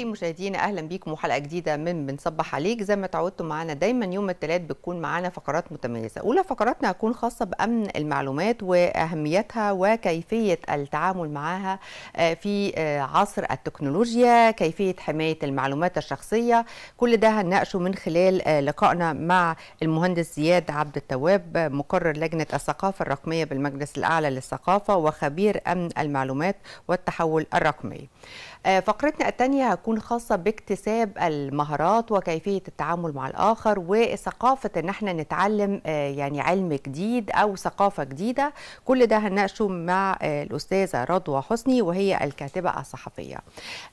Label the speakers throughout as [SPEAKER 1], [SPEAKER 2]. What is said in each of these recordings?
[SPEAKER 1] مشاهدينا اهلا بيكم وحلقه جديدة من بنصبح عليك. زي ما تعودتوا معانا دايما يوم الثلاث بتكون معانا فقرات متميزة. اولى فقراتنا هتكون خاصة بامن المعلومات واهميتها وكيفية التعامل معاها في عصر التكنولوجيا، كيفية حماية المعلومات الشخصية. كل ده هنناقشه من خلال لقائنا مع المهندس زياد عبد التواب، مقرر لجنة الثقافة الرقمية بالمجلس الاعلى للثقافة وخبير امن المعلومات والتحول الرقمي. فقرتنا الثانية هتكون خاصة باكتساب المهارات وكيفية التعامل مع الآخر وثقافة ان احنا نتعلم يعني علم جديد أو ثقافة جديدة. كل ده هنناقشه مع الأستاذة رضوى حسني وهي الكاتبة الصحفية.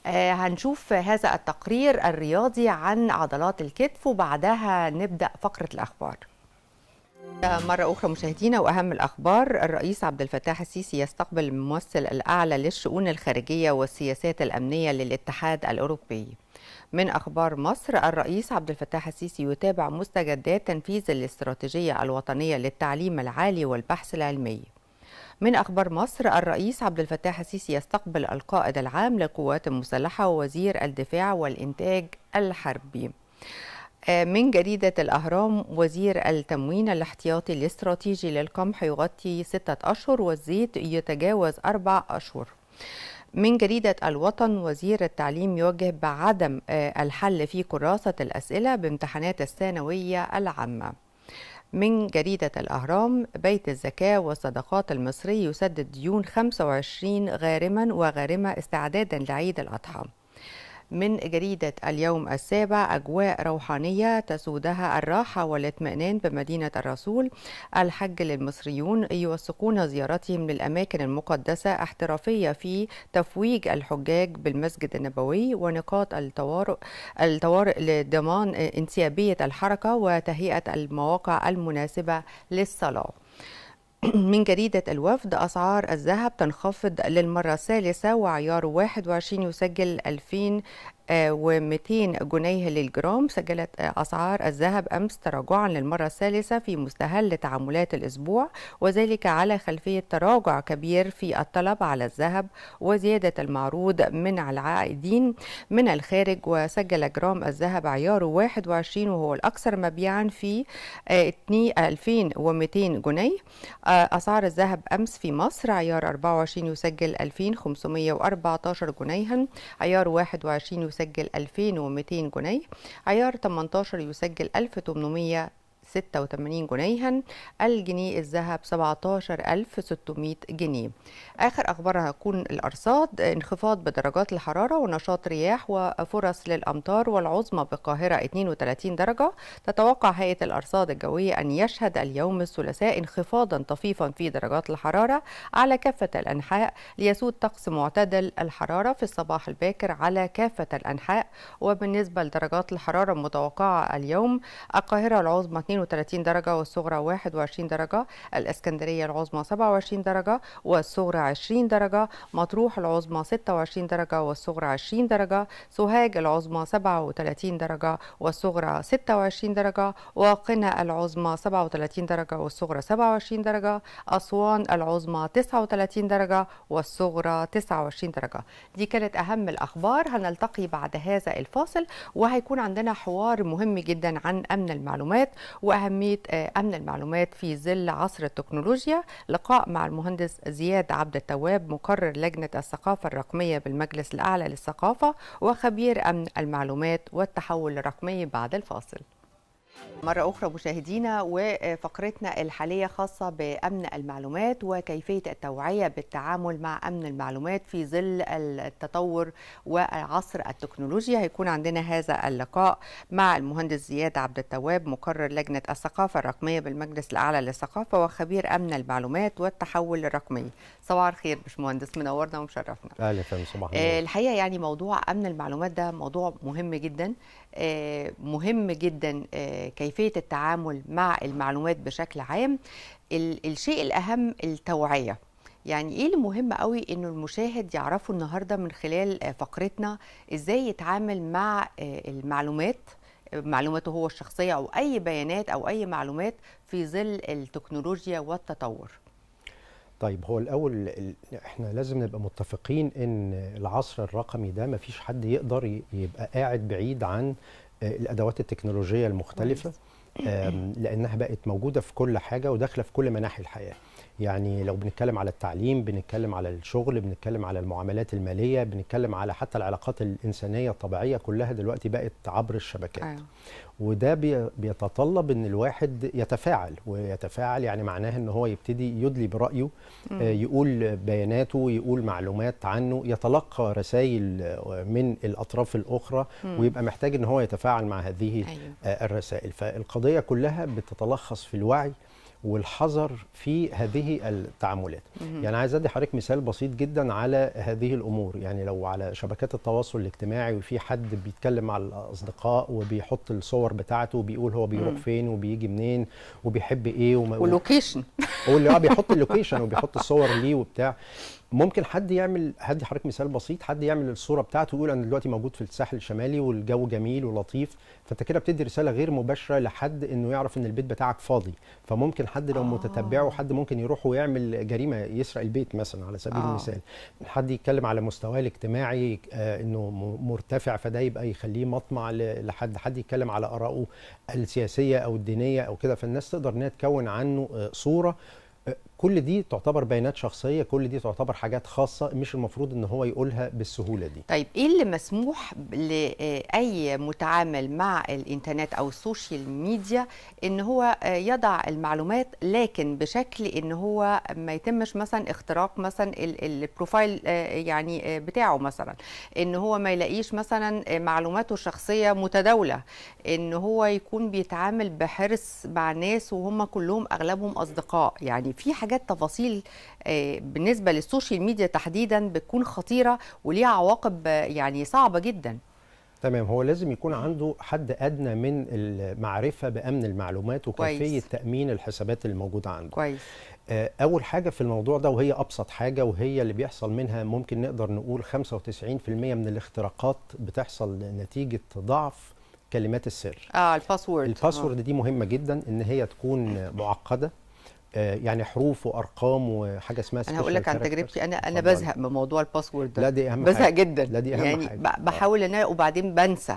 [SPEAKER 1] هنشوف هذا التقرير الرياضي عن عضلات الكتف وبعدها نبدأ فقرة الأخبار. مرة أخرى مشاهدينا وأهم الأخبار. الرئيس عبد الفتاح السيسي يستقبل الممثل الأعلى للشؤون الخارجية والسياسات الأمنية للاتحاد الأوروبي. من أخبار مصر، الرئيس عبد الفتاح السيسي يتابع مستجدات تنفيذ الاستراتيجية الوطنية للتعليم العالي والبحث العلمي. من أخبار مصر، الرئيس عبد الفتاح السيسي يستقبل القائد العام للقوات المسلحة ووزير الدفاع والإنتاج الحربي. من جريدة الأهرام، وزير التموين الاحتياطي الاستراتيجي للقمح يغطي 6 أشهر والزيت يتجاوز 4 أشهر. من جريدة الوطن، وزير التعليم يوجه بعدم الحل في كراسة الأسئلة بامتحانات الثانوية العامة. من جريدة الأهرام، بيت الزكاة والصدقات المصري يسدد ديون 25 غارما وغارمة استعدادا لعيد الأضحى. من جريدة اليوم السابع، أجواء روحانية تسودها الراحة والاطمئنان بمدينة الرسول. الحج للمصريون يوثقون زيارتهم للأماكن المقدسة احترافية في تفويج الحجاج بالمسجد النبوي ونقاط الطوارئ لضمان انسيابية الحركة وتهيئة المواقع المناسبة للصلاة. من جريدة الوفد، أسعار الذهب تنخفض للمرة الثالثة وعيار 21 يسجل 2200 جنيه للجرام. سجلت أسعار الذهب أمس تراجعا للمرة الثالثة في مستهل تعاملات الأسبوع، وذلك على خلفية تراجع كبير في الطلب على الذهب وزيادة المعروض من العائدين من الخارج. وسجل جرام الذهب عياره 21 وهو الأكثر مبيعا في 2200 جنيه. أسعار الذهب أمس في مصر، عيار 24 يسجل 2514 جنيها، عيار 21 يسجل 2200 جنيه، عيار 18 يسجل 1886 جنيها، الجنيه الذهب 17600 جنيه. آخر أخبارها هتكون الأرصاد، انخفاض بدرجات الحرارة ونشاط رياح وفرص للأمطار والعظمى بالقاهرة 32 درجة. تتوقع هيئة الأرصاد الجوية أن يشهد اليوم الثلاثاء انخفاضا طفيفا في درجات الحرارة على كافة الأنحاء، ليسود طقس معتدل الحرارة في الصباح الباكر على كافة الأنحاء. وبالنسبة لدرجات الحرارة المتوقعة اليوم، القاهرة العظمى 32 درجة والصغرى 21 درجة، الإسكندرية العظمى 27 درجة والصغرى 20 درجة، مطروح العظمى 26 درجة والصغرى 20 درجة، سوهاج العظمى 37 درجة والصغرى 26 درجة، وقنا العظمى 37 درجة والصغرى 27 درجة، أسوان العظمى 39 درجة والصغرى 29 درجة. دي كانت أهم الأخبار. هنلتقي بعد هذا الفاصل وهيكون عندنا حوار مهم جدا عن أمن المعلومات وأهمية أمن المعلومات في ظل عصر التكنولوجيا. لقاء مع المهندس زياد عبد التواب، مقرر لجنة الثقافة الرقمية بالمجلس الأعلى للثقافة وخبير أمن المعلومات والتحول الرقمي، بعد الفاصل. مرة أخرى مشاهدينا، وفقرتنا الحالية خاصة بأمن المعلومات وكيفية التوعية بالتعامل مع أمن المعلومات في ظل التطور وعصر التكنولوجيا. هيكون عندنا هذا اللقاء مع المهندس زياد عبد التواب، مقرر لجنة الثقافة الرقمية بالمجلس الأعلى للثقافة وخبير أمن المعلومات والتحول الرقمي. صباح الخير باشمهندس، منورنا ومشرفنا.
[SPEAKER 2] أهلا فندم، صباح النور.
[SPEAKER 1] الحقيقة يعني موضوع أمن المعلومات ده موضوع مهم جدا، مهم جدا كيفية التعامل مع المعلومات بشكل عام. الشيء الأهم التوعية. يعني ايه المهم قوي انه المشاهد يعرفه النهارده من خلال فقرتنا، ازاي يتعامل مع المعلومات، معلوماته هو الشخصية او اي بيانات او اي معلومات في ظل التكنولوجيا والتطور؟
[SPEAKER 2] طيب، هو الأول احنا لازم نبقى متفقين ان العصر الرقمي ده مفيش حد يقدر يبقى قاعد بعيد عن الأدوات التكنولوجية المختلفة، لأنها بقت موجودة في كل حاجة وداخلة في كل مناحي الحياة. يعني لو بنتكلم على التعليم، بنتكلم على الشغل، بنتكلم على المعاملات المالية، بنتكلم على حتى العلاقات الإنسانية الطبيعية، كلها دلوقتي بقت عبر الشبكات. وده بيتطلب ان الواحد يتفاعل، ويتفاعل يعني معناه ان هو يبتدي يدلي برأيه، يقول بياناته، يقول معلومات عنه، يتلقى رسائل من الأطراف الأخرى، ويبقى محتاج ان هو يتفاعل مع هذه الرسائل. فالقضية كلها بتتلخص في الوعي والحذر في هذه التعاملات. يعني عايز ادي حضرتك مثال بسيط جدا على هذه الامور. يعني لو على شبكات التواصل الاجتماعي وفي حد بيتكلم مع الاصدقاء وبيحط الصور بتاعته وبيقول هو بيروح فين وبيجي منين وبيحب ايه
[SPEAKER 1] وال location،
[SPEAKER 2] واللي بيحط ال location وبيحط الصور ليه وبتاع، ممكن حد يعمل، هدي حضرتك مثال بسيط، حد يعمل الصورة بتاعته ويقول انا دلوقتي موجود في الساحل الشمالي والجو جميل ولطيف، فانت كده بتدي رسالة غير مباشرة لحد انه يعرف ان البيت بتاعك فاضي. فممكن حد لو متتبعه حد ممكن يروح ويعمل جريمة، يسرق البيت مثلا على سبيل المثال. حد يتكلم على مستواه الاجتماعي انه مرتفع، فده يبقى يخليه مطمع لحد. حد يتكلم على ارائه السياسية او الدينية او كده، فالناس تقدر انها تكون عنه صوره. كل دي تعتبر بيانات شخصية، كل دي تعتبر حاجات خاصة مش المفروض ان هو يقولها بالسهولة دي.
[SPEAKER 1] طيب، ايه اللي مسموح لأي متعامل مع الانترنت او ال social media ان هو يضع المعلومات، لكن بشكل ان هو ما يتمش مثلا اختراق مثلا ال profile يعني بتاعه، مثلا ان هو ما يلاقيش مثلا معلوماته الشخصية متداولة، ان هو يكون بيتعامل بحرص مع ناس وهم كلهم اغلبهم اصدقاء. يعني في حاجات تفاصيل بالنسبة لل social media تحديدا بتكون خطيرة وليها عواقب يعني صعبة جدا.
[SPEAKER 2] تمام، هو لازم يكون عنده حد أدنى من المعرفة بأمن المعلومات وكيفية تأمين الحسابات الموجودة عنده.
[SPEAKER 1] كويس.
[SPEAKER 2] أول حاجة في الموضوع ده، وهي أبسط حاجة وهي اللي بيحصل منها ممكن نقدر نقول 95% من الاختراقات بتحصل نتيجة ضعف كلمات السر.
[SPEAKER 1] ال password.
[SPEAKER 2] ال password دي مهمة جدا إن هي تكون معقدة، يعني حروف وارقام وحاجه اسمها.
[SPEAKER 1] انا هقول لك عن تجربتي، انا بزهق من موضوع ال password ده.
[SPEAKER 2] لا دي اهم
[SPEAKER 1] بزهق
[SPEAKER 2] حاجة.
[SPEAKER 1] جدا.
[SPEAKER 2] لا دي اهم
[SPEAKER 1] يعني
[SPEAKER 2] حاجة.
[SPEAKER 1] بحاول ان انا وبعدين بنسى.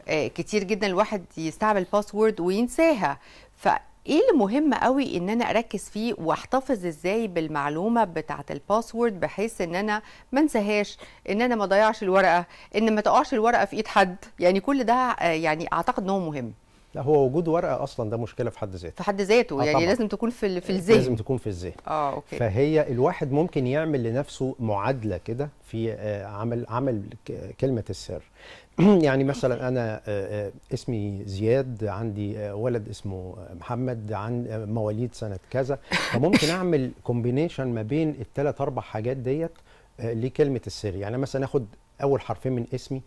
[SPEAKER 1] كتير جدا الواحد يستعمل password وينساها. فايه اللي مهم قوي ان انا اركز فيه واحتفظ ازاي بالمعلومه بتاعه ال password بحيث ان انا ما انساهاش، ان انا ما اضيعش الورقة، ان ما تقعش الورقة في ايد حد؟ يعني كل ده يعني اعتقد ان هو مهم.
[SPEAKER 2] لا، هو وجود ورقة اصلا ده مشكلة في حد ذاته.
[SPEAKER 1] في حد ذاته يعني طبعًا. لازم تكون في الذهن.
[SPEAKER 2] لازم تكون في الذهن.
[SPEAKER 1] okay.
[SPEAKER 2] فهي الواحد ممكن يعمل لنفسه معادلة كده في عمل كلمة السر. يعني مثلا انا اسمي زياد، عندي ولد اسمه محمد، عن مواليد سنة كذا، فممكن اعمل combination ما بين الثلاث اربع حاجات ديت لكلمة السر. يعني مثلا اخد اول حرفين من اسمي،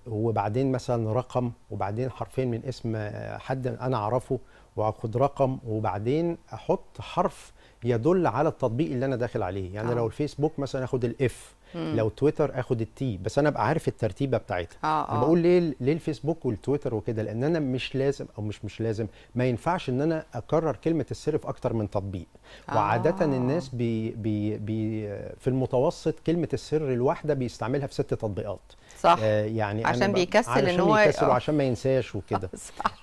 [SPEAKER 2] وبعدين مثلا رقم، وبعدين حرفين من اسم حد انا اعرفه، واخد رقم، وبعدين احط حرف يدل على التطبيق اللي انا داخل عليه. يعني لو الفيسبوك مثلا اخد ال F، لو تويتر اخد ال T، بس انا ابقى عارف الترتيبه بتاعتها. انا بقول ليه الفيسبوك والتويتر وكده؟ لان انا مش لازم، او مش لازم، ما ينفعش ان انا اكرر كلمة السر في اكتر من تطبيق. وعاده الناس بي بي بي في المتوسط كلمة السر الواحدة بيستعملها في 6 تطبيقات.
[SPEAKER 1] صح.
[SPEAKER 2] يعني
[SPEAKER 1] عشان بيكسل ان هو
[SPEAKER 2] بيكسل وعشان ما ينساش وكده.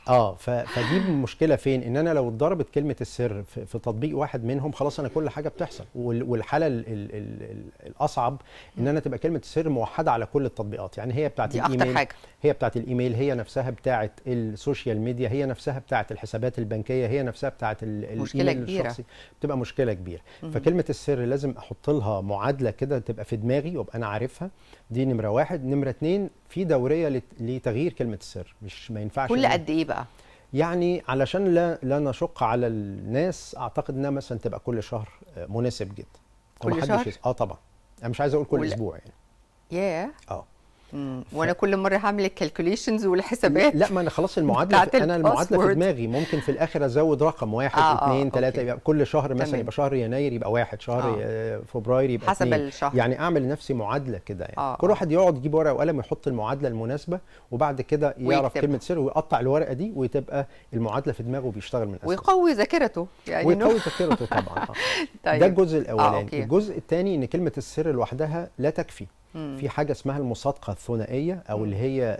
[SPEAKER 1] صح.
[SPEAKER 2] فدي المشكلة فين؟ ان انا لو اتضربت كلمة السر في تطبيق واحد منهم خلاص انا كل حاجة بتحصل. والحالة ال ال ال الاصعب ان انا تبقى كلمة السر موحدة على كل التطبيقات. يعني هي بتاعه الايميل، هي بتاعه الايميل، هي نفسها بتاعه ال social media، هي نفسها بتاعه الحسابات البنكية، هي نفسها بتاعه الايميل الشخصي. بتبقى مشكلة كبيرة. فكلمه السر لازم احط لها معادلة كده تبقى في دماغي وابقى انا عارفها. دي نمره واحد. نمره 2، في دورية لتغيير كلمة السر. مش ما ينفعش
[SPEAKER 1] كل قد ايه بقى؟
[SPEAKER 2] يعني علشان لا نشق على الناس، اعتقد انها مثلا تبقى كل شهر مناسب جدا.
[SPEAKER 1] كل شهر؟
[SPEAKER 2] طبعا انا مش عايز اقول كل اسبوع يعني.
[SPEAKER 1] ياه. وانا كل مرة هعمل ال calculations والحسابات.
[SPEAKER 2] لا ما انا خلاص المعادلة، انا المعادلة في دماغي، ممكن في الاخر ازود رقم 1 2 3، يبقى كل شهر مثلا يبقى شهر يناير يبقى 1، شهر فبراير يبقى
[SPEAKER 1] حسب 2 الشهر.
[SPEAKER 2] يعني اعمل لنفسي معادلة كده يعني. كل واحد يقعد يجيب ورقة وقلم ويحط المعادلة المناسبة، وبعد كده يعرف كلمة سر ويقطع الورقة دي وتبقى المعادلة في دماغه وبيشتغل من اساسها،
[SPEAKER 1] ويقوي ذاكرته يعني،
[SPEAKER 2] ويقوي ذاكرته طبعا. طيب. ده الجزء الاولاني. الجزء الثاني ان كلمة السر لوحدها لا تكفي. في حاجة اسمها المصادقة الثنائية او اللي هي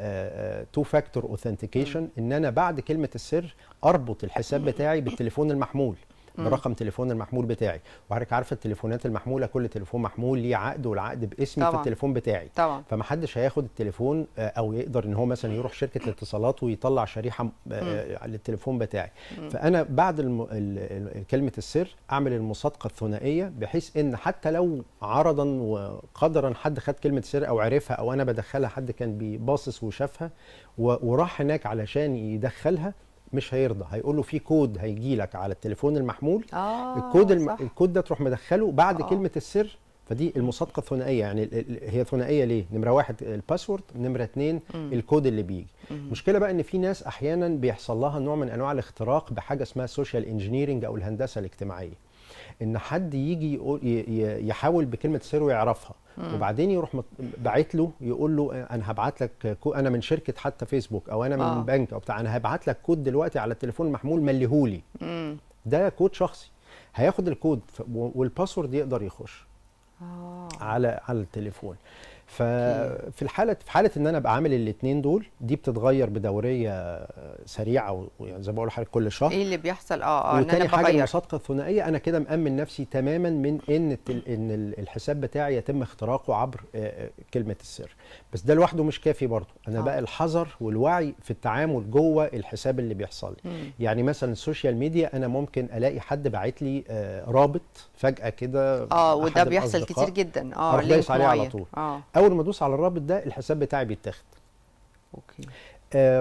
[SPEAKER 2] two factor authentication، ان انا بعد كلمة السر اربط الحساب بتاعي بالتليفون المحمول، برقم تليفون المحمول بتاعي. وحضرتك عارفه التليفونات المحمولة كل تليفون محمول ليه عقد، والعقد باسمي في التليفون بتاعي طبعا. فمحدش هياخد التليفون او يقدر ان هو مثلا يروح شركة الاتصالات ويطلع شريحة للتليفون بتاعي. فانا بعد كلمة السر اعمل المصادقة الثنائية، بحيث ان حتى لو عرضا وقدرا حد خد كلمة سر او عرفها، او انا بدخلها حد كان بيباصص وشافها وراح هناك علشان يدخلها، مش هيرضى، هيقول له في كود هيجي لك على التليفون المحمول. الكود الكود ده تروح مدخله بعد كلمة السر. فدي المصادقة الثنائية. يعني هي ثنائية ليه؟ نمره 1 ال password، نمره 2 الكود اللي بيجي. المشكلة بقى ان في ناس احيانا بيحصل لها نوع من انواع الاختراق بحاجة اسمها social engineering او الهندسة الاجتماعية، ان حد يجي يقول يحاول بكلمه سر ويعرفها، وبعدين يروح باعت له يقول له انا هبعت لك، انا من شركة حتى فيسبوك او انا من بنك او بتاع، انا هبعت لك كود دلوقتي على التليفون المحمول مليهولي. ده كود شخصي، هياخد الكود وال password يقدر يخش على التليفون. ففي الحالة، في حاله ان انا ابقى عامل الاثنين دول، دي بتتغير بدوريه سريعة، ويعني زي ما بقول لحضرتك كل شهر
[SPEAKER 1] ايه اللي بيحصل. ان انا
[SPEAKER 2] بغير. حاجة المصادقة الثنائية، انا كده مأمن نفسي تماما من ان الحساب بتاعي يتم اختراقه عبر كلمة السر. بس ده لوحده مش كافي برضه. انا بقى الحذر والوعي في التعامل جوه الحساب اللي بيحصل لي. يعني مثلا ال social media، انا ممكن الاقي حد باعت لي رابط فجأة كده،
[SPEAKER 1] وده بيحصل كتير جدا.
[SPEAKER 2] اروح دايس عليه على طول. اول ما ادوس على الرابط ده الحساب بتاعي بيتاخد.
[SPEAKER 1] okay.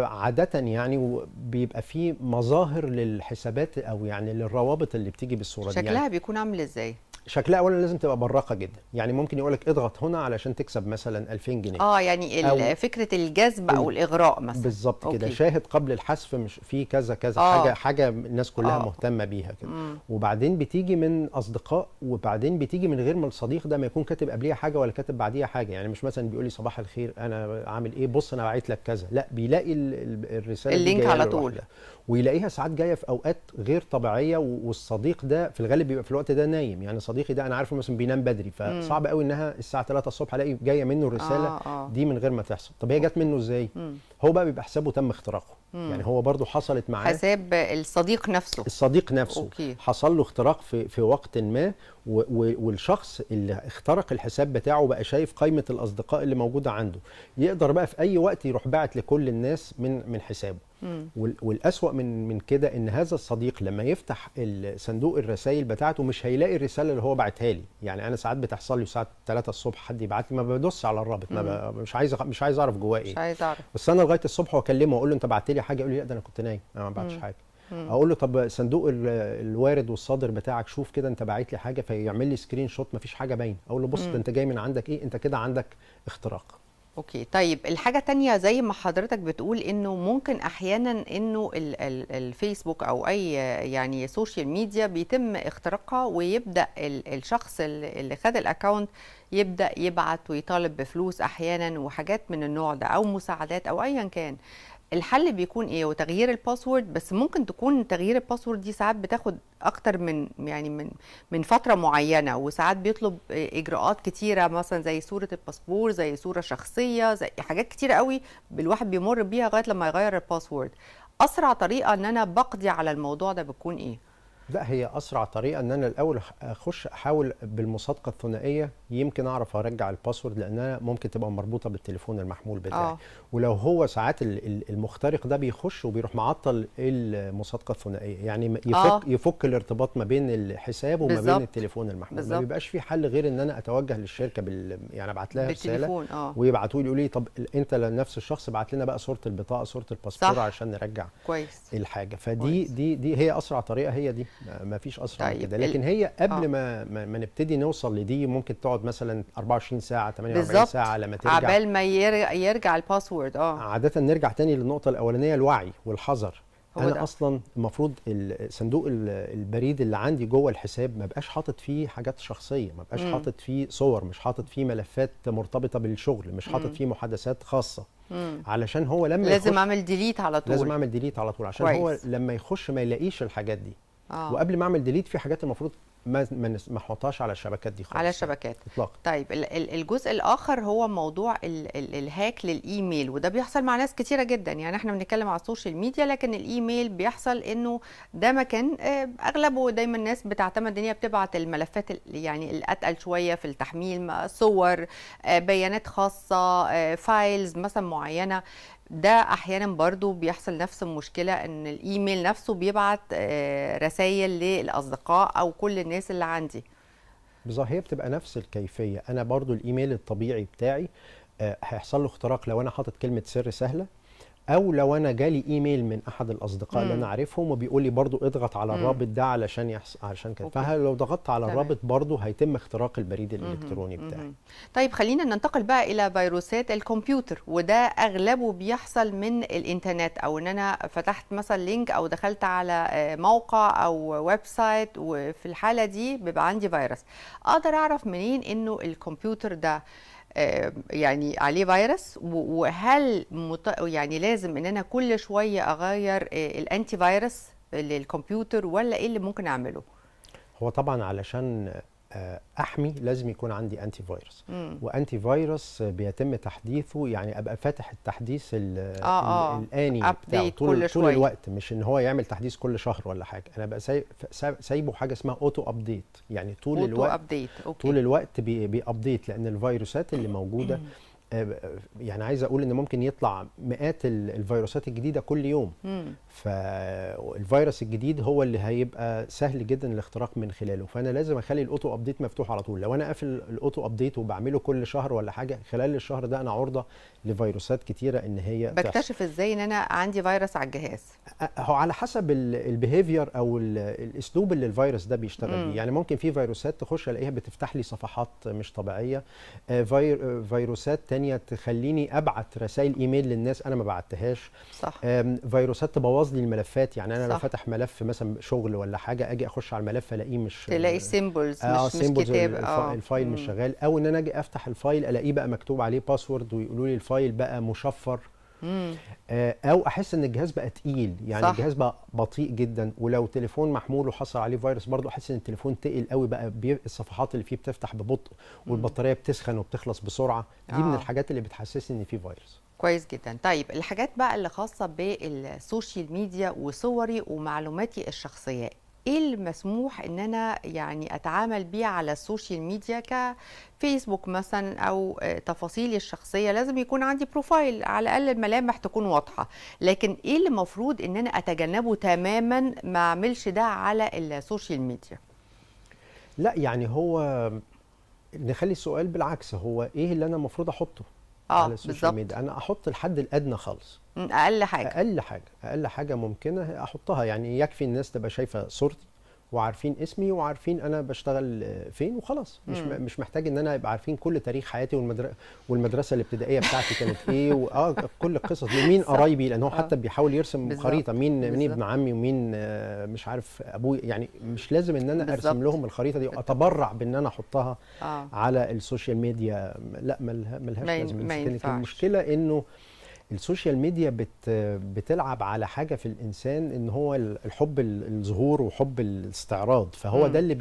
[SPEAKER 2] عادة يعني بيبقى فيه مظاهر للحسابات او يعني للروابط اللي بتيجي بالصورة دي.
[SPEAKER 1] شكلها يعني بيكون عامل ازاي؟
[SPEAKER 2] شكلها اولا لازم تبقى براقه جدا، يعني ممكن يقول لك اضغط هنا علشان تكسب مثلا 2000 جنيه.
[SPEAKER 1] يعني فكرة الجذب او الاغراء مثلا.
[SPEAKER 2] بالظبط كده. شاهد قبل الحذف، مش في كذا كذا، حاجة الناس كلها مهتمة بيها كده. وبعدين بتيجي من اصدقاء، وبعدين بتيجي من غير ما الصديق ده ما يكون كاتب قبليها حاجة ولا كاتب بعديها حاجة. يعني مش مثلا بيقول لي صباح الخير انا عامل ايه، بص انا باعت لك كذا، لا بيلاقي الرسالة
[SPEAKER 1] ال link على طول،
[SPEAKER 2] ويلاقيها ساعات جاية في اوقات غير طبيعية. والصديق ده في الغالب بيبقى في الوقت ده نايم، يعني صديقي ده انا عارفه مثلا بينام بدري، فصعب قوي انها الساعة 3 الصبح الاقي جاية منه الرسالة دي من غير ما تحصل. طب هي جت منه ازاي؟ هو بقى بيبقى حسابه تم اختراقه. يعني هو برضو حصلت معاه
[SPEAKER 1] حساب الصديق نفسه،
[SPEAKER 2] الصديق نفسه
[SPEAKER 1] okay.
[SPEAKER 2] حصل له اختراق في وقت ما، والشخص اللي اخترق الحساب بتاعه بقى شايف قائمة الاصدقاء اللي موجودة عنده، يقدر بقى في اي وقت يروح باعت لكل الناس من حسابه. والأسوأ من كده ان هذا الصديق لما يفتح صندوق الرسائل بتاعته مش هيلاقي الرسالة اللي هو بعتها لي. يعني انا ساعات بتحصل لي ساعات 3 الصبح حد يبعت لي، ما بدوس على الرابط، ما مش عايز اعرف جواه ايه،
[SPEAKER 1] مش عايز اعرف.
[SPEAKER 2] بس انا لغاية الصبح واكلمه واقول له انت بعت لي حاجة، يقول لي لا ده انا كنت نايم، انا ما بعتش حاجة. اقول له طب صندوق الوارد والصادر بتاعك شوف كده انت باعت لي حاجة، فيعمل لي screenshot ما فيش حاجة باينة. اقول له بص ده انت جاي من عندك ايه، انت كده عندك اختراق.
[SPEAKER 1] okay. طيب الحاجة تانية زي ما حضرتك بتقول انه ممكن احيانا انه الفيسبوك او اي يعني social media بيتم اختراقها، ويبدأ الشخص اللي خد ال account يبدأ يبعت ويطالب بفلوس احيانا وحاجات من النوع ده او مساعدات او ايا كان. الحل بيكون ايه؟ وتغيير ال password. بس ممكن تكون تغيير ال password دي ساعات بتاخد اكتر من يعني من فترة معينة، وساعات بيطلب اجراءات كتيرة مثلا زي صوره الباسبور، زي صوره شخصية، زي حاجات كتيرة قوي الواحد بيمر بيها لغاية لما يغير ال password. اسرع طريقه ان انا بقضي على الموضوع ده بتكون ايه؟
[SPEAKER 2] لا، هي اسرع طريقه ان انا الاول اخش احاول بالمصادقه الثنائية، يمكن اعرف ارجع ال password لانها ممكن تبقى مربوطة بالتليفون المحمول بتاعي. ولو هو ساعات المخترق ده بيخش وبيروح معطل المصادقة الثنائية، يعني يفك الارتباط ما بين الحساب وما بين التليفون المحمول. ما بيبقاش في حل غير ان انا اتوجه للشركة يعني ابعت لها رسالة ويبعتوا لي يقولوا لي طب انت لنفس الشخص ابعت لنا بقى صوره البطاقة، صوره الباسبور عشان نرجع
[SPEAKER 1] كويس
[SPEAKER 2] الحاجة. فدي دي دي هي اسرع طريقه، هي دي، ما فيش اسرع من كده. لكن هي قبل ما نبتدي نوصل لدي ممكن تقعد تقعد مثلا 24 ساعة 48 ساعة لما ترجع،
[SPEAKER 1] عبال ما يرجع ال password.
[SPEAKER 2] عادة نرجع تاني للنقطة الاولانية، الوعي والحذر. انا ده اصلا المفروض صندوق البريد اللي عندي جوه الحساب ما بقاش حاطط فيه حاجات شخصية، ما بقاش حاطط فيه صور، مش حاطط فيه ملفات مرتبطة بالشغل، مش حاطط فيه محادثات خاصة. علشان هو لما
[SPEAKER 1] لازم اعمل delete على طول،
[SPEAKER 2] لازم اعمل delete على طول عشان كويس. هو لما يخش ما يلاقيش الحاجات دي. وقبل ما اعمل delete في حاجات المفروض ما احطهاش على الشبكات دي خالص،
[SPEAKER 1] على الشبكات
[SPEAKER 2] اطلاقا.
[SPEAKER 1] طيب الجزء الاخر هو موضوع ال hack للايميل، وده بيحصل مع ناس كتيرة جدا. يعني احنا بنتكلم على ال social media، لكن الايميل بيحصل انه ده مكان اغلبه دايما الناس بتعتمد ان هي بتبعت الملفات يعني الاتقل شوية في التحميل، صور، بيانات خاصة، files مثلا معينة. ده احيانا برضو بيحصل نفس المشكلة، ان الايميل نفسه بيبعت رسائل للاصدقاء او كل الناس اللي عندي.
[SPEAKER 2] بالظبط، هي بتبقى نفس الكيفية. انا برضو الايميل الطبيعي بتاعي هيحصل له اختراق لو انا حاطط كلمة سر سهلة، او لو انا جالي ايميل من احد الاصدقاء اللي انا عارفهم وبيقول لي برضو اضغط على الرابط ده علشان يحصل، علشان كده. فلو ضغطت على الرابط برضو هيتم اختراق البريد الالكتروني بتاعي.
[SPEAKER 1] طيب خلينا ننتقل بقى الى فيروسات الكمبيوتر، وده اغلبه بيحصل من الانترنت، او ان انا فتحت مثلا link او دخلت على موقع او website، وفي الحالة دي بيبقى عندي فيروس. اقدر اعرف منين انه الكمبيوتر ده يعني عليه فيروس؟ وهل يعني لازم ان انا كل شوية اغير ال antivirus للكمبيوتر، ولا ايه اللي ممكن اعمله؟
[SPEAKER 2] هو طبعا علشان احمي لازم يكون عندي antivirus. و antivirus بيتم تحديثه، يعني ابقى فاتح التحديث الاني بتاعه طول الوقت، مش ان هو يعمل تحديث كل شهر ولا حاجة. انا ابقى سايبه حاجة اسمها auto update، يعني طول الوقت
[SPEAKER 1] update. okay.
[SPEAKER 2] طول الوقت بي update، لان الفيروسات اللي موجودة يعني عايز اقول ان ممكن يطلع مئات الفيروسات الجديدة كل يوم. فالفيروس الجديد هو اللي هيبقى سهل جدا الاختراق من خلاله، فانا لازم اخلي ال auto update مفتوح على طول. لو انا قافل ال auto update وبعمله كل شهر ولا حاجة، خلال الشهر ده انا عرضه لفيروسات كتيرة ان هي
[SPEAKER 1] بكتشف ازاي ان انا عندي فيروس على الجهاز؟
[SPEAKER 2] هو على حسب ال behavior او الاسلوب اللي الفيروس ده بيشتغل بيه. يعني ممكن في فيروسات تخش الاقيها بتفتح لي صفحات مش طبيعية، فيروسات تانية تخليني ابعت رسائل ايميل للناس انا ما بعتهاش.
[SPEAKER 1] صح.
[SPEAKER 2] فيروسات تبوظ لي الملفات، يعني انا لو فاتح ملف مثلا شغل ولا حاجة، اجي اخش على الملف الاقيه مش،
[SPEAKER 1] تلاقي symbols مش كتاب،
[SPEAKER 2] ال file مش شغال، او ان انا اجي افتح ال file الاقيه بقى مكتوب عليه password ويقولوا لي ال file بقى مشفر. او احس ان الجهاز بقى تقيل، يعني صح. الجهاز بقى بطيء جدا. ولو تليفون محمول وحصل عليه فيروس برضو احس ان التليفون تقل قوي بقى، الصفحات اللي فيه بتفتح ببطء، والبطاريه بتسخن وبتخلص بسرعة. دي من الحاجات اللي بتحسسني ان في فيروس.
[SPEAKER 1] كويس جدا. طيب الحاجات بقى اللي خاصة بال social media وصوري ومعلوماتي الشخصية، ايه المسموح ان انا يعني اتعامل بيه على ال social media كفيسبوك مثلا، او تفاصيلي الشخصية؟ لازم يكون عندي profile، على الاقل الملامح تكون واضحة، لكن ايه اللي المفروض ان انا اتجنبه تماما، ما اعملش ده على ال social media؟
[SPEAKER 2] لا يعني هو نخلي السؤال بالعكس، هو ايه اللي انا المفروض احطه على ال social media؟ انا احط الحد الادنى خالص،
[SPEAKER 1] اقل حاجة،
[SPEAKER 2] اقل حاجة، اقل حاجة ممكنة احطها. يعني يكفي الناس تبقى شايفه صورتي وعارفين اسمي وعارفين انا بشتغل فين وخلاص. مش محتاج ان انا ابقى عارفين كل تاريخ حياتي والمدرسة الابتدائية بتاعتي كانت ايه، كل القصص دي، مين قرايبي، لان هو حتى بيحاول يرسم خريطة، مين ابن عمي ومين مش عارف ابوي. يعني مش لازم ان انا ارسم لهم الخريطة دي واتبرع بان انا احطها على ال social media. لا، ملهاش لازمه. كانت المشكلة انه ال social media بتلعب على حاجة في الانسان، ان هو الحب الظهور وحب الاستعراض، فهو ده اللي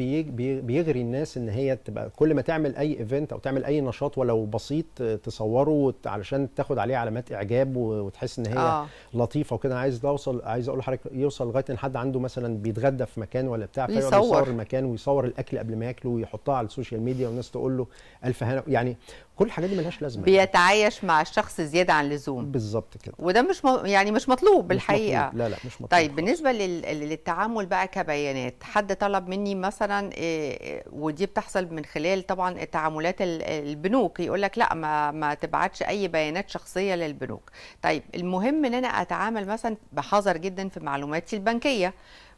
[SPEAKER 2] بيغري الناس ان هي تبقى كل ما تعمل اي event او تعمل اي نشاط ولو بسيط تصوره علشان تاخد عليه علامات اعجاب وتحس ان هي لطيفة وكده. عايز اقول لحضرتك يوصل لغاية ان حد عنده مثلا بيتغدى في مكان ولا بتاع، فيقعد يصور المكان ويصور الاكل قبل ما ياكله ويحطها على ال social media والناس تقول له الف هنا. يعني كل الحاجات دي ملهاش لازمه،
[SPEAKER 1] بيتعايش مع الشخص زيادة عن اللزوم.
[SPEAKER 2] بالظبط كده،
[SPEAKER 1] وده مش يعني مش مطلوب بالحقيقة.
[SPEAKER 2] مش مطلوب. لا لا مش مطلوب.
[SPEAKER 1] طيب بالنسبة للتعامل بقى كبيانات، حد طلب مني مثلا ودي بتحصل من خلال طبعا التعاملات البنوك، يقول لك لا ما تبعتش اي بيانات شخصية للبنوك. طيب المهم ان انا اتعامل مثلا بحذر جدا في معلوماتي البنكية،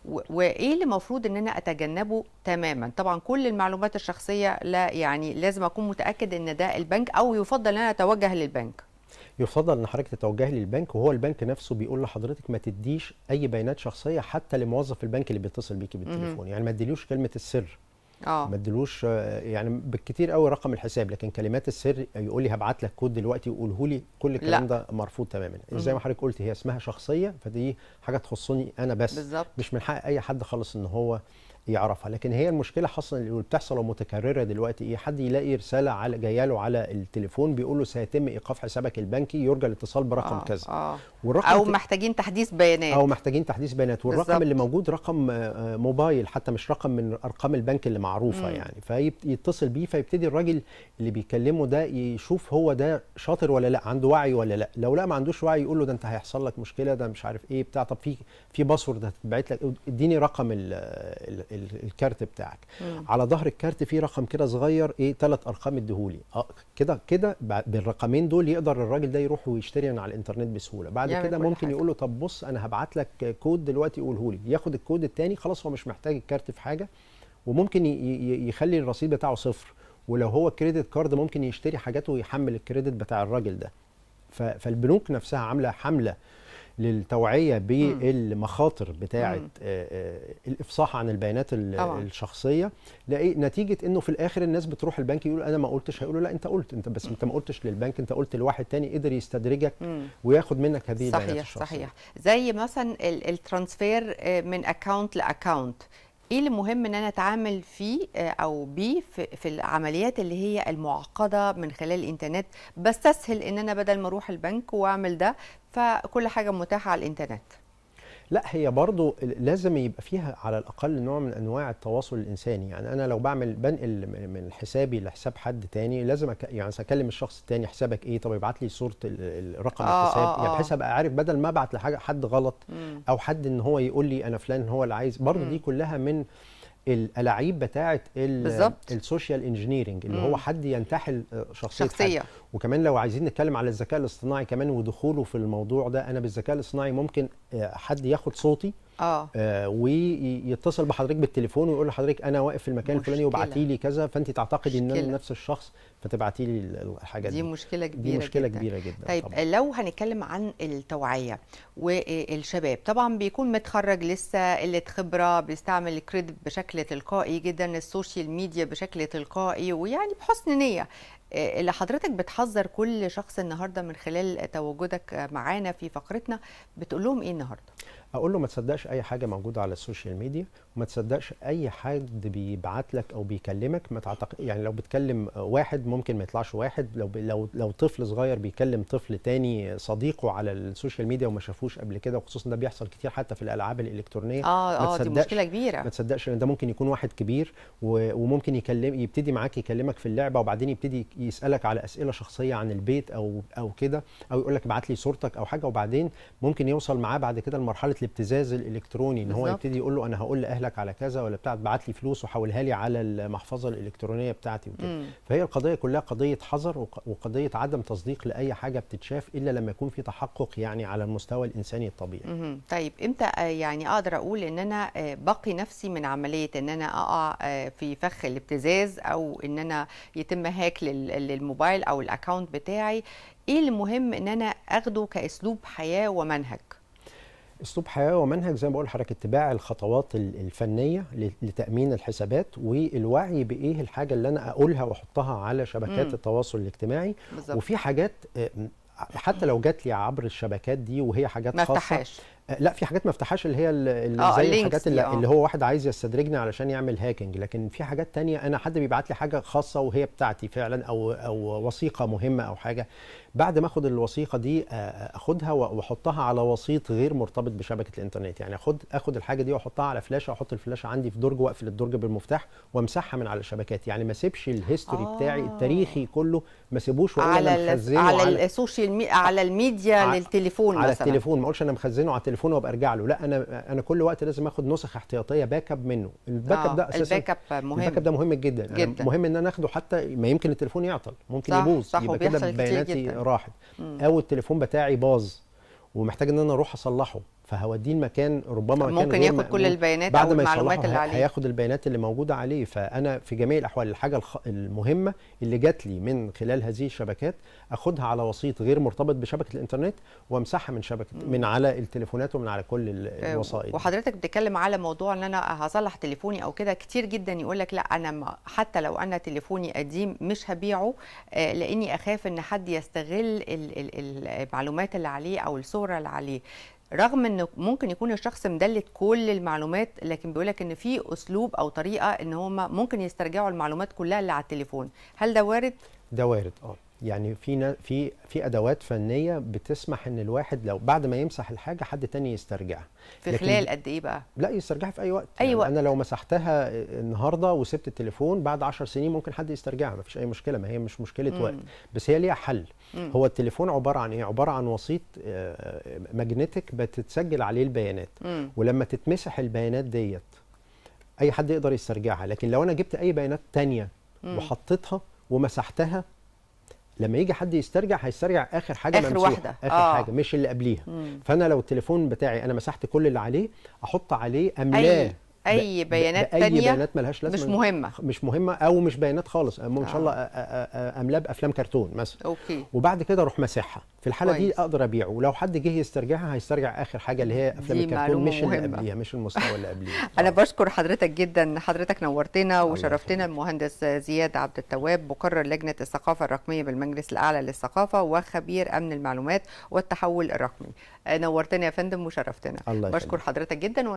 [SPEAKER 1] وايه اللي المفروض ان انا اتجنبه تماما؟ طبعا كل المعلومات الشخصية لا، يعني لازم اكون متاكد ان ده البنك، او يفضل ان انا اتوجه للبنك.
[SPEAKER 2] يفضل ان حضرتك تتوجهي للبنك، وهو البنك نفسه بيقول لحضرتك ما تديش اي بيانات شخصية حتى لموظف البنك اللي بيتصل بيكي بالتليفون. يعني ما تديلوش كلمة السر، ما تديلوش يعني بالكتير قوي رقم الحساب، لكن كلمات السر يقول لي هبعت لك كود دلوقتي وقوله لي، كل الكلام ده مرفوض تماما. زي ما حضرتك قلت هي اسمها شخصية، فدي حاجة تخصني انا بس.
[SPEAKER 1] بالظبط.
[SPEAKER 2] مش من حق اي حد خالص ان هو يعرفها. لكن هي المشكلة حصل اللي بتحصل ومتكرره دلوقتي ايه؟ حد يلاقي رسالة على جاية له على التليفون بيقول له سيتم ايقاف حسابك البنكي، يرجى الاتصال برقم كذا،
[SPEAKER 1] والرقم او محتاجين تحديث بيانات،
[SPEAKER 2] او محتاجين تحديث بيانات، والرقم بالزبط. اللي موجود رقم موبايل حتى، مش رقم من ارقام البنك اللي معروفة يعني. فيتصل بيه، فيبتدي الراجل اللي بيكلمه ده يشوف هو ده شاطر ولا لا، عنده وعي ولا لا. لو لا ما عندوش وعي يقول له ده انت هيحصل لك مشكلة، ده مش عارف ايه بتاع، طب في password هتتبعت لك، اديني رقم الكارت بتاعك. على ظهر الكارت في رقم كده صغير، ايه 3 ارقام اديهولي. كده كده بالرقمين دول يقدر الراجل ده يروح ويشتري من على الانترنت بسهولة. بعد كده ممكن يقول له طب بص انا هبعت لك كود دلوقتي قوله لي، ياخد الكود الثاني، خلاص هو مش محتاج الكارت في حاجة، وممكن يخلي الرصيد بتاعه صفر. ولو هو credit card ممكن يشتري حاجاته ويحمل ال credit بتاع الراجل ده. فالبنوك نفسها عامله حمله للتوعية بالمخاطر بتاعه الافصاح عن البيانات الشخصية، نتيجة انه في الاخر الناس بتروح البنك يقول انا ما قلتش، هيقولوا لا انت قلت، انت بس انت ما قلتش للبنك، انت قلت لواحد تاني قدر يستدرجك وياخد منك هذه البيانات الشخصية.
[SPEAKER 1] صحيح. زي مثلا ال transfer من account ل account، ايه اللي مهم ان انا اتعامل فيه او بيه في العمليات اللي هي المعقدة من خلال الانترنت؟ بستسهل ان انا بدل ما اروح البنك واعمل ده، فكل حاجة متاحة على الانترنت.
[SPEAKER 2] لا هي برضو لازم يبقى فيها على الاقل نوع من انواع التواصل الانساني. يعني انا لو بعمل بنقل من حسابي لحساب حد تاني لازم يعني اكلم الشخص التاني، حسابك ايه، طب ابعت لي صوره الرقم الحساب، يعني بحيث ابقى عارف بدل ما ابعت لحاجة حد غلط او حد ان هو يقول لي انا فلان هو اللي عايز. برضو دي كلها من الالاعيب بتاعه ال social engineering اللي هو حد ينتحل شخصية حد. وكمان لو عايزين نتكلم على الذكاء الاصطناعي كمان ودخوله في الموضوع ده، انا بالذكاء الاصطناعي ممكن حد ياخد صوتي ويتصل بحضرتك بالتليفون ويقول لحضرتك انا واقف في المكان الفلاني وابعتي لي كذا، فانت تعتقدي ان انا نفس الشخص فتبعتي لي الحاجات
[SPEAKER 1] دي. مشكلة كبيرة،
[SPEAKER 2] دي مشكلة جدا. كبيرة جدا.
[SPEAKER 1] طيب طبعا. لو هنتكلم عن التوعية والشباب، طبعا بيكون متخرج لسه، قلة خبره، بيستعمل ال credit بشكل تلقائي جدا، ال social media بشكل تلقائي، ويعني بحسن نيه. اللي حضرتك بتحذر كل شخص النهارده من خلال تواجدك معانا في فقرتنا، بتقول لهم ايه النهارده؟
[SPEAKER 2] اقول له ما تصدقش اي حاجة موجودة على ال social media، وما تصدقش اي حد بيبعت لك او بيكلمك. ما تعتقد يعني لو بتكلم واحد ممكن ما يطلعش واحد، لو طفل صغير بيكلم طفل تاني صديقه على ال social media وما شافوش قبل كده، وخصوصا ده بيحصل كتير حتى في الالعاب الالكترونية.
[SPEAKER 1] دي مشكلة كبيرة.
[SPEAKER 2] ما تصدقش لان ده ممكن يكون واحد كبير وممكن يكلم، يبتدي معاك يكلمك في اللعبة، وبعدين يبتدي يسالك على اسئلة شخصية عن البيت او كده، او يقول لك ابعت لي صورتك او حاجة، وبعدين ممكن يوصل معاه بعد كده لمرحلة الابتزاز الالكتروني، ان هو يبتدي يقول له انا هقول لاهلك على كذا ولا بتاع، ابعت لي فلوس وحولها لي على المحفظة الالكترونية بتاعتي وكده. فهي القضية كلها قضية حذر وقضية عدم تصديق لاي حاجة بتتشاف الا لما يكون في تحقق يعني على المستوى الانساني الطبيعي.
[SPEAKER 1] طيب امتى يعني اقدر اقول ان انا بقي نفسي من عملية ان انا اقع في فخ الابتزاز، او ان انا يتم hack للموبايل او ال account بتاعي؟ ايه المهم ان انا اخده كاسلوب حياة ومنهج؟
[SPEAKER 2] اسلوب حياة ومنهج زي ما بقول لحضرتك، اتباع الخطوات الفنية لتامين الحسابات، والوعي بايه الحاجة اللي انا اقولها واحطها على شبكات التواصل الاجتماعي. بالزبط. وفي حاجات حتى لو جات لي عبر الشبكات دي وهي حاجات
[SPEAKER 1] ما
[SPEAKER 2] خاصة
[SPEAKER 1] افتحهاش.
[SPEAKER 2] لا في حاجات ما افتحهاش، اللي هي اللي زي الحاجات اللي هو واحد عايز يستدرجني علشان يعمل hacking. لكن في حاجات تانية انا حد بيبعت لي حاجة خاصة وهي بتاعتي فعلا، او وثيقة مهمة او حاجة، بعد ما اخد الوثيقة دي اخدها واحطها على وسيط غير مرتبط بشبكة الانترنت. يعني اخد الحاجة دي واحطها على فلاشه، واحط الفلاشه عندي في درج واقفل الدرج بالمفتاح وامسحها من على الشبكات. يعني ما اسيبش ال history بتاعي التاريخي كله، ما اسيبوش
[SPEAKER 1] على مخزنة على ال social على الميديا للتليفون
[SPEAKER 2] مثلا، على التليفون. ما اقولش انا مخزنة على التليفون وابقى ارجع له، لا انا كل وقت لازم اخد نسخ احتياطيه backup منه. ال backup ده اساسا،
[SPEAKER 1] ال backup مهم،
[SPEAKER 2] ال backup ده مهم جدا جدا. مهم ان انا اخده حتى ما يمكن التليفون يعطل، ممكن يبوظ، يبقى كده بياناتي راحت، او التليفون بتاعي باظ ومحتاج ان انا اروح اصلحه. فهوديه المكان ربما مكان
[SPEAKER 1] ممكن ياخد كل البيانات
[SPEAKER 2] بعد
[SPEAKER 1] او
[SPEAKER 2] ما
[SPEAKER 1] المعلومات
[SPEAKER 2] يصلحه
[SPEAKER 1] اللي عليه،
[SPEAKER 2] هياخد البيانات اللي موجودة عليه. فانا في جميع الاحوال الحاجة المهمة اللي جات لي من خلال هذه الشبكات اخدها على وسيط غير مرتبط بشبكة الانترنت وامسحها من شبكة من على التليفونات ومن على كل الوسائط.
[SPEAKER 1] وحضرتك بتتكلم على موضوع ان انا هصلح تليفوني او كده، كتير جدا يقول لك لا انا حتى لو انا تليفوني قديم مش هبيعه، لاني اخاف ان حد يستغل المعلومات اللي عليه او الصورة اللي عليه، رغم انه ممكن يكون الشخص مدلت كل المعلومات، لكن بيقولك ان في اسلوب او طريقه ان هم ممكن يسترجعوا المعلومات كلها اللي على التليفون. هل ده وارد؟
[SPEAKER 2] ده وارد يعني في في ادوات فنية بتسمح ان الواحد لو بعد ما يمسح الحاجة حد تاني يسترجعها.
[SPEAKER 1] في خلال قد ايه بقى؟
[SPEAKER 2] لا يسترجعها في اي وقت.
[SPEAKER 1] اي
[SPEAKER 2] يعني
[SPEAKER 1] وقت.
[SPEAKER 2] انا لو مسحتها النهارده وسبت التليفون بعد 10 سنين ممكن حد يسترجعها، مفيش اي مشكلة، ما هي مش مشكلة وقت، بس هي ليها حل. هو التليفون عبارة عن ايه؟ عبارة عن وسيط magnetic بتتسجل عليه البيانات، ولما تتمسح البيانات ديت اي حد يقدر يسترجعها. لكن لو انا جبت اي بيانات تانية وحطيتها ومسحتها، لما يجي حد يسترجع هيسترجع اخر حاجة،
[SPEAKER 1] اخر
[SPEAKER 2] ممسوحة،
[SPEAKER 1] واحدة،
[SPEAKER 2] اخر حاجة، مش اللي قبليها. فانا لو التليفون بتاعي انا مسحت كل اللي عليه، احط عليه املاه
[SPEAKER 1] اي بيانات تانية،
[SPEAKER 2] اي بيانات ملهاش لازمه،
[SPEAKER 1] مش مهمة،
[SPEAKER 2] مش مهمة او مش بيانات خالص، ان شاء الله املاه بافلام كرتون مثلا،
[SPEAKER 1] okay،
[SPEAKER 2] وبعد كده اروح مسحها. في الحالة
[SPEAKER 1] كويس.
[SPEAKER 2] دي اقدر ابيعه، ولو حد جه يسترجعها هيسترجع اخر حاجة اللي هي افلام الكرتون، مش اللي قبليها، مش المستوى اللي قبليها.
[SPEAKER 1] انا بشكر حضرتك جدا، حضرتك نورتنا وشرفتنا. المهندس زياد عبد التواب، مقرر لجنة الثقافة الرقمية بالمجلس الاعلى للثقافة وخبير امن المعلومات والتحول الرقمي، نورتنا يا فندم وشرفتنا.
[SPEAKER 2] الله
[SPEAKER 1] بشكر حضرتك جدا.